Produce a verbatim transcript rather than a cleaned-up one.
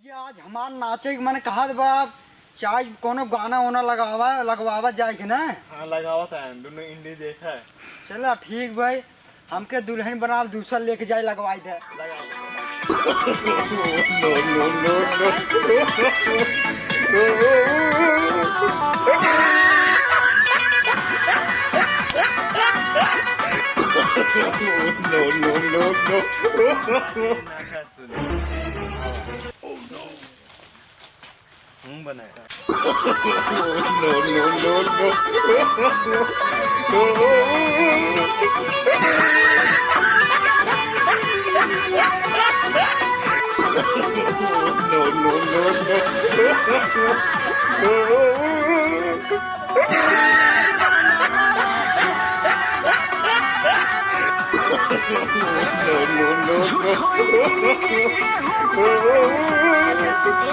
कि आज हमार नाचे के मन कहत बा, चाहे कोनो गाना वाना लगावा, लगवावा जाए के ना। हाँ, लगावत है, दोनों इंडी देखा है। चला ठीक भाई, हमके दुल्हन बना दूसरा लेके जाए, लगवाई दे। लगा। No, no, no, no। No, no, no, no। हूँ बनाया। No, no, no, no। No, no, no, no। No, no, no, no।